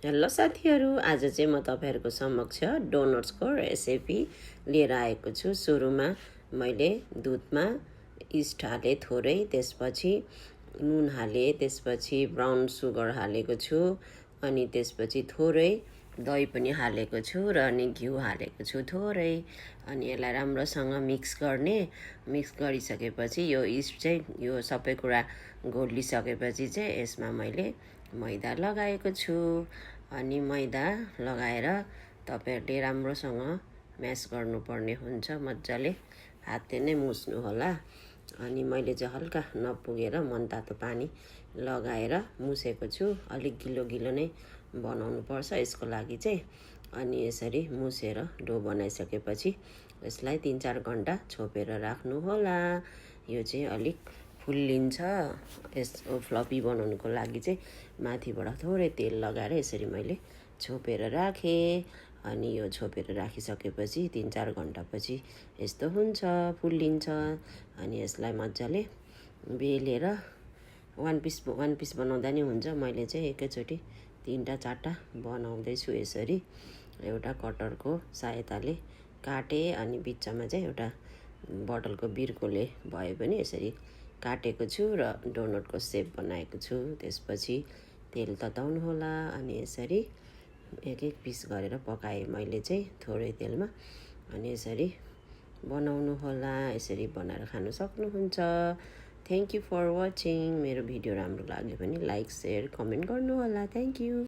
Hello साथीहरू, आज चाहिँ म तपाईहरुको समक्ष डोनट्सको रेसिपी लिएर आएको छु। सुरुमा मैले दुधमा इस्ट हाले थोरै, त्यसपछि नुन हाले, त्यसपछि ब्राउन सुगर हालेको छु, अनि त्यसपछि थोरै दही पनि हालेको छु र अनि घिउ हालेको छु थोरै। अनि यसलाई राम्रोसँग मिक्स गरिसकेपछि यो इस्ट चाहिँ यो सबै कुरा घोलिसकेपछि चाहिँ यसमा मैले मैदा लगाएको छु। अनि मैदा लगाएर तपाईहरुले राम्रोसँग म्यास गर्नुपर्ने हुन्छ, मज्जाले हातले नै मुस्नु होला। अनि मैले चाहिँ हल्का नपुगेर मनतातो पानी लगाएर मुसेको छु। अलिक गिलो गिलो नै बनाउनु पर्छ यसको लागि चाहिँ। अनि यसरी मुसेर डो बनाइसकेपछि यसलाई 3-4 घण्टा छोपेर राख्नु होला। यो चाहिँ अलिक फुल्लिन्छ। यसको फ्लफी बनाउनुको लागि चाहिँ माथिबाट थोरै तेल लगाएर यसरी मैले छोपेर राखेँ। अनि यो छोपेर राखिसकेपछि 3-4 घण्टापछि यस्तो हुन्छ, फुल्लिन्छ। अनि यसलाई मज्जाले बेलेर वान पिस बनाउँदा नि हुन्छ। मैले चाहिँ एकैचोटि 3-4टा बनाउँदैछु यसरी। एउटा कटरको सहायताले काटेँ अनि बिचमा चाहिँ एउटा बोतलको बिर्कोले भए पनि यसरी काटेको छु र डोनटको सेप बनाएको छु। त्यसपछि तेल तताउनु होला अनि यसरी एक पिस गरेर पकाएँ मैले चाहिँ थोरै तेलमा। अनि यसरी बनाउनु होला। यसरी बनाएर खानु सक्नुहुन्छ। Thank you for watching. मेरो भिडियो राम्रो लाग्यो भने लाइक, सेयर, कमेन्ट गर्नु होला। Thank you.